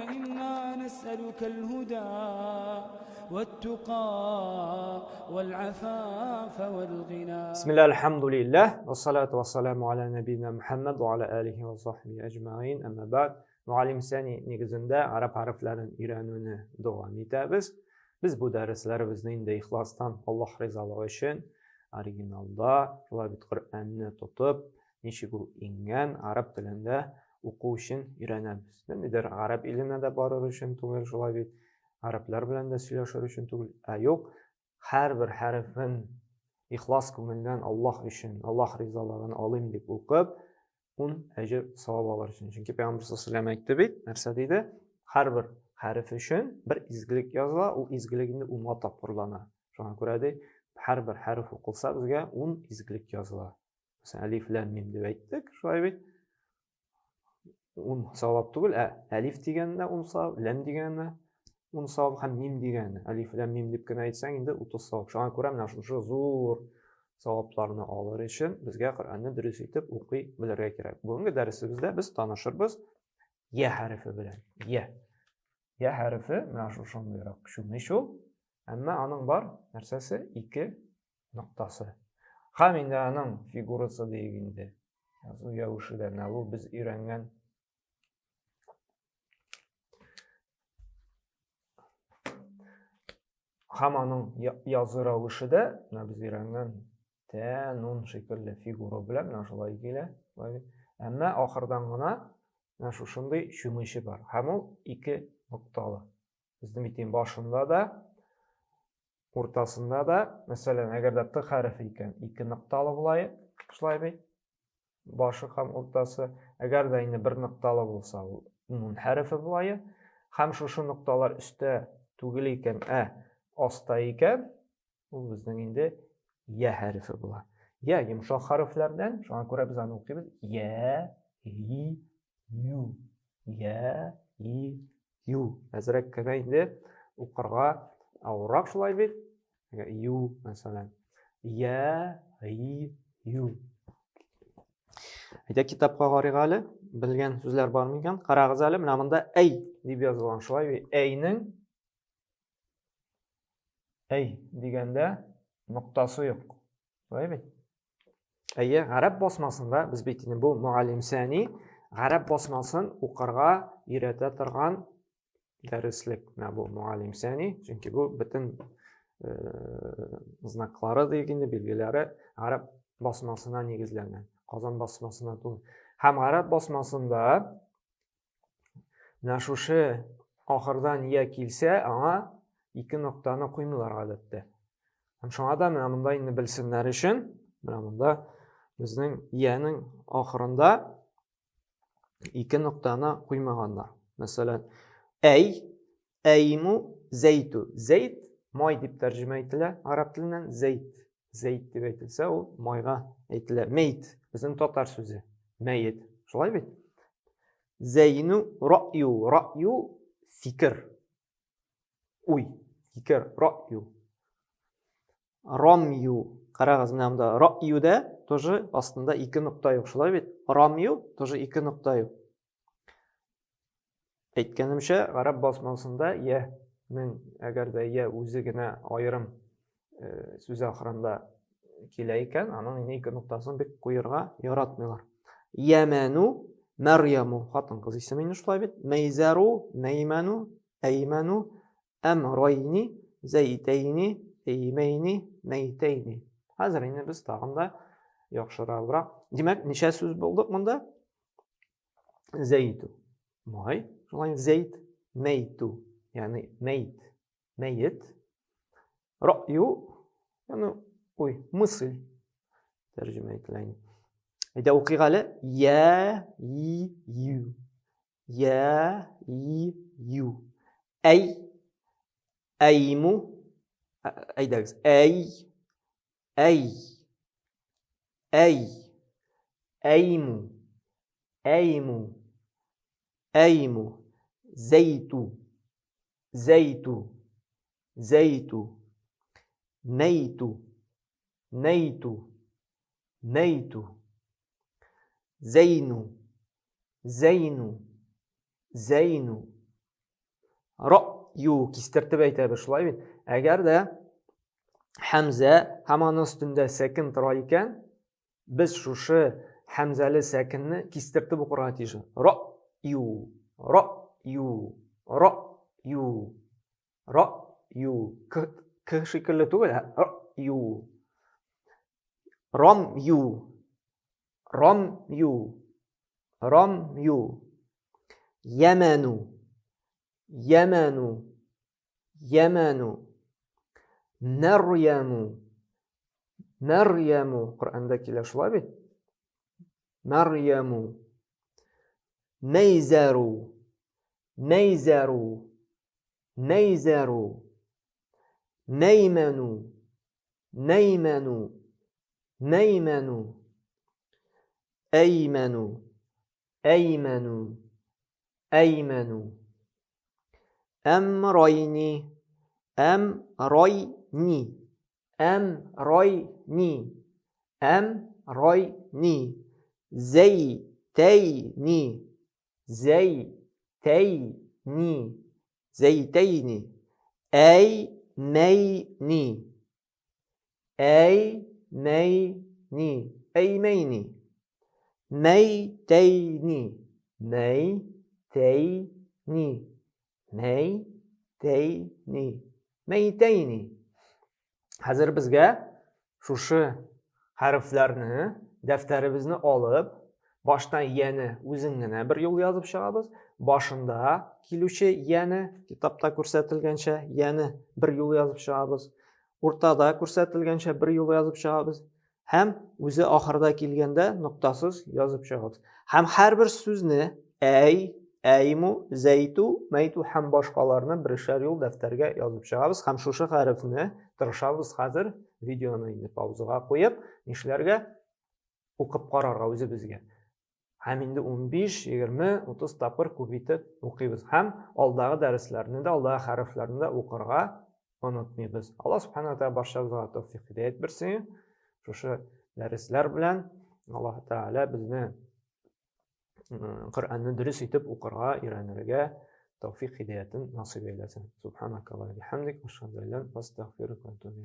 إنا نسألك الهدى والتقى والعفاف والغنى. بسم الله، الحمد لله، والصلاة والسلام على نبينا محمد وعلى آله وصحبه أجمعين، أما بعد. Мугаллим Сәни нигезендә араб хәрефләрен өйрәнүне дәвам итәбез. Без бу дәресләребезне инде ихластан Аллаһ ризалыгы өчен оригиналда, шулай бит Коръәнне тотып, ничек ул иңгән араб телендә уку өчен өйрәнәбез. Ниндидер араб иленә дә барыр өчен түгел, шулай бит араб белән дә сөйләшер өчен түгел, ә юк, һәрбер хәрефен ихлас күңелдән Аллаһ өчен, Аллаһ ризалыгын алыйм дип укып, ун әҗер савап алыр өчен. Чөнки Пәйгамбер саллаллаху алейһи әйтте бит, нәрсә диде? Һәрбер хәреф өчен бер изгелек языла, ул изгелек инде унга тапкырлана. Шуңа күрә ди, һәрбер хәреф укылса, безгә ун изгелек языла. Мәсәлән, әлиф, ләм, мим дип әйттек, шулай бит. Ун савап түгел, ә әлиф дигәненә ун савап, ләм дигәненә ун савап һәм мим дигәненә. Әлиф, ләм, мим дип кенә әйтсәң, инде 30 савап. Шуңа күрә менә шушы зур савапларны алыр өчен безгә Коръәнне дөрес итеп укый белергә кирәк. Бүгенге дәресебездә без танышырбыз я хәрефе белән. Я. Я хәрефе менә шушындыйрак чүмеч ул. Әмма аның бар нәрсәсе ике ноктасы. Һәм инде аның фигурасы диек инде. Язу рәвеше дә менә бу без өйрәнгән һәм аның язу рәвеше дә менә без өйрәнгән тә нун шикелле фигура белән менә шулай килә. Әмма ахырдан гына менә шушындый чүмече бар. Һәм ул ике нокталы. Безнең бит башында да уртасында да, мәсәлән, әгәр дә Т хәрефе икән, ике нокталы була, шулай бит? Башы һәм уртасы. Әгәр дә инде бер нокталы булса, ул нун хәрефе була. Һәм шушы нокталар өстә түгел икән, ә аста икән, ул безнең инде я хәрефе була. Я йомшак хәрефләрдән, шуңа күрә без аны укыйбыз. Я, и, ю. Я, и, ю. Әзрәк кенә инде укырга авыррак шулай бит. Ю, мәсәлән. Я, и, ю. Әйдә китапка карыйк әле. Белгән сүзләр бар микән? Карагыз әле, менә монда әй дип язылган шулай бит. Әйнең әй дигәндә ноктасы юк. Шулай бит? Әйе, гарәп басмасында без бит инде бу мугаллим сәни гарәп басмасын укырга өйрәтә торган дәреслек. Менә бу мугаллим сәни, чөнки бу бөтен знаклары диек инде, билгеләре гарәп басмасына нигезләнгән. Казан басмасына түгел. Һәм гарәп басмасында менә шушы ахырдан я килсә, аңа ике ноктаны куймыйлар гадәттә. Һәм шуңа да менә монда инде белсеннәр өчен, менә монда безнең янең ахырында ике ноктаны куймаганнар. Мәсәлән, әй, әйму, зәйту. Зәйт май дип тәрҗемә ителә араб теленнән. Зәйт, зәйт дип әйтелсә, ул майга әйтелә. Мәйт, безнең татар сүзе. Мәет. Шулай бит? Зәйну, раю, раю фикер. Уй, фикер, раю. Рамью. Карагыз, менә монда раюда тоже астында ике нокта юк, шулай бит? Рамью тоже ике нокта юк. Әйткәнемчә, гарәп басмасында я нең әгәр дә я үзе генә аерым сүз ахырында килә икән, аның инде ике ноктасын бик куерга яратмыйлар. Ямәну, Мәрьяму, хатын-кыз исеме инде шулай бит. Мәйзәру, Мәймәну, Әймәну, Әмрайни, Зәйтәйни, Әймәйни, Мәйтәйни. Хәзер инде без тагын да яхшырабрак. Димәк, ничә сүз булдык монда? Зәйту. Май, шулай зәйт, мәйту, ягъни мәйт, мәет. Раю, ягъни ой, мысль тәрҗемә ителә инде. Әйдә укыйк әле. Я, и, ю. Я, и, ю. Әй, әйму, әйдәгез. Әй, әй, әй, әйму, әйму, әйму, зәйту, зәйту, зәйту, нәйту, нәйту, нәйту, зәйну, зәйну, зәйну. Ро, ю кистертеп әйтәбез, шулай бит. Әгәр дә хәмзә һәм аның өстендә сәкен тора икән, без шушы хәмзәле сәкенне кистертеп укырга тиеш. Ро, ю, ро, ю, ро, ю, ро, ю. К, к шикелле түгел, ә ро, ю. Ром, ю. Ром, ю. Ром, ю. Йәмәну. Йәмәну. Йәмәну. Мәрьяму. Мәрьяму. Коръәндә килә шулай бит. Мәрьяму. Мәйзәру. Мәйзәру. Мәйзәру. Мәймәну. Мәймәну. Мәймәну. Әймәну. Әймәну. Әймәну. Әмрайни. Әмрайни. Әмрайни. Әмрайни. Зәйтәйни. Зәйтәйни. Зәйтәйни. Әймәйни. Әймәйни. Әймәйни. Мәйтәйни. Мәйтәйни. Мәйтәйни. Мәйтәйни. Хәзер безгә шушы хәрефләрне дәфтәребезне алып, баштан яне үзен генә бер юл язып чыгабыз. Башында килүче яне, китапта күрсәтелгәнчә, яне бер юл язып чыгабыз. Уртада күрсәтелгәнчә бер юл язып чыгабыз. Һәм үзе ахырда килгәндә ноктасыз язып чыгабыз. Һәм һәрбер сүзне әй, әйму, зәйту, мәйту һәм башкаларны берешәр юл дәфтәргә язып чыгабыз һәм шушы хәрефне тырышабыз хәзер видеоны инде паузага куеп, нишләргә? Укып карарга үзебезгә. Һәм инде 15, 20, 30 тапкыр күп итеп укыйбыз. Һәм алдагы дәресләрне дә, алдагы хәрефләрне дә укырга онытмыйбыз. Алла субхана тәгалә барчабызга тәүфик һидәят бирсен. Шушы дәресләр белән Аллаһ Тәгалә безне Коръәнне дөрес итеп укырга өйрәнергә тәүфик һидәятен насыйп әйләсен. Субханакаллаһу бихамдик, ашһаду ан ла илаһа илля анта, астагфирука ва атубу.